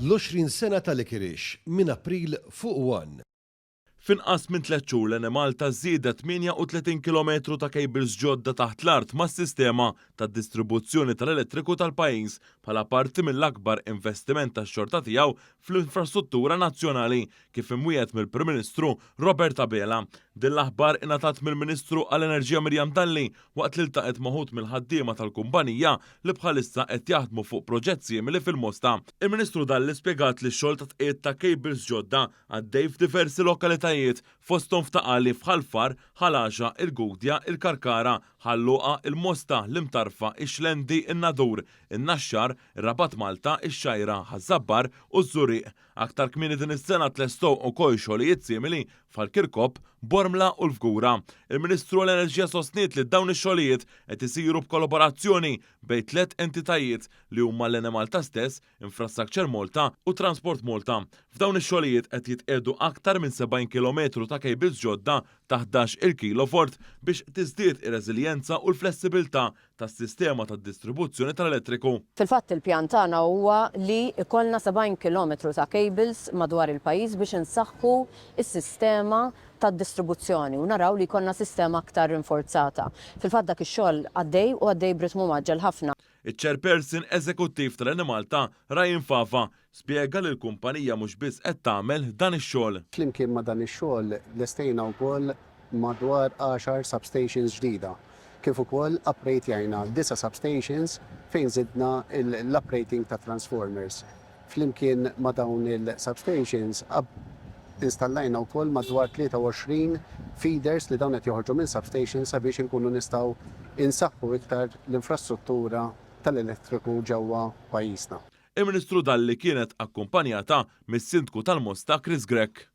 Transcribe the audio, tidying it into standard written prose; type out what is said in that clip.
L-20 sena ta' Licorice minn April fuq One. F'inqas minn tlett xhur l-Enemalta żiedet 38 kilometru ta' cables ġodda taħt l-art mas-sistema tad-distribuzzjoni tal-elettriku tal-pajjiż bħala parti mill-akbar investiment tax-xorta tiegħu fl-infrastruttura nazzjonali kif imwiegħed mill-Prim Ministru Robert Abela. Din l-aħbar ingħatat mill-Ministru għall-Enerġija Miriam Dalli waqt li ltaqgħet ma' wħud mill-ħaddiema tal-kumpanija li bħalissa qed jaħdmu fuq proġett simili fil-Mosta. Il-Ministru Dalli spjegat li x-xogħol ta' tqiegħed ta' cables ġodda għaddej f'diversi lokalitajiet fosthom f'Ta' Qali, f'Ħal Far, Ħal Għaxaq, il-Gudja, il-Karkara, Ħal Luqa, il-Mosta, l-Imtarfa, ix-Xlendi, in-Nadur, in-Naxxar, ir-Rabat Malta, ix-Xgħajra, Ħaż-Żabbar u ż-Żurrieq. Aktar kmieni din is-sena tlestow ukoll xogħlijiet simili f'Ħal Kirkop, Bormla u l-Fgura. Il-Ministru għall-Enerġija sostniet li dawn ix-xogħlijiet qed isiru b'kollaborazzjoni bejn tlett entitajiet li huma l-Enemalta stess, Infrastructure Malta u Transport Malta. F'dawn ix-xogħlijiet qed jitqiegħdu aktar minn 70 kilometru ta' cables ġodda ta' 11-il kilovolt biex tiżdied ir-reżiljenza u l-flessibilità tas-sistema tad-distribuzzjoni tal-elettriku. Fil-fatt il-pjan tagħna huwa li jkollna 70 kilometru ta' cables madwar il-pajjiż biex insaħħu s-sistema tad-distribuzzjoni u naraw li jkollna sistema aktar rinforzata. Fil-fatt dak ix-xogħol għaddej u għaddej b'ritmu mgħaġġel ħafna. Iċ-Chairperson Eżekuttiv tal-Enemalta, Ryan Fava, spjega li l-kumpanija mhux biss qed tagħmel dan ix-xogħol. Flimkien ma' dan ix-xogħol lestejna wkoll madwar għaxar substations ġdida, kif ukoll uprejtjajna disa' substations fejn żidna l-uprating ta' transformers. Flimkien ma' dawn il-substations installajna wkoll madwar 23 feeders li dawn qed joħorġu minn substations sabiex inkunu nistgħu insaħħu iktar l-infrastruttura tal-elettriku ġewwa pajjiżna. Il-Ministru Dalli kienet akkumpanjata mis-Sindku tal-Mosta Chris Grech.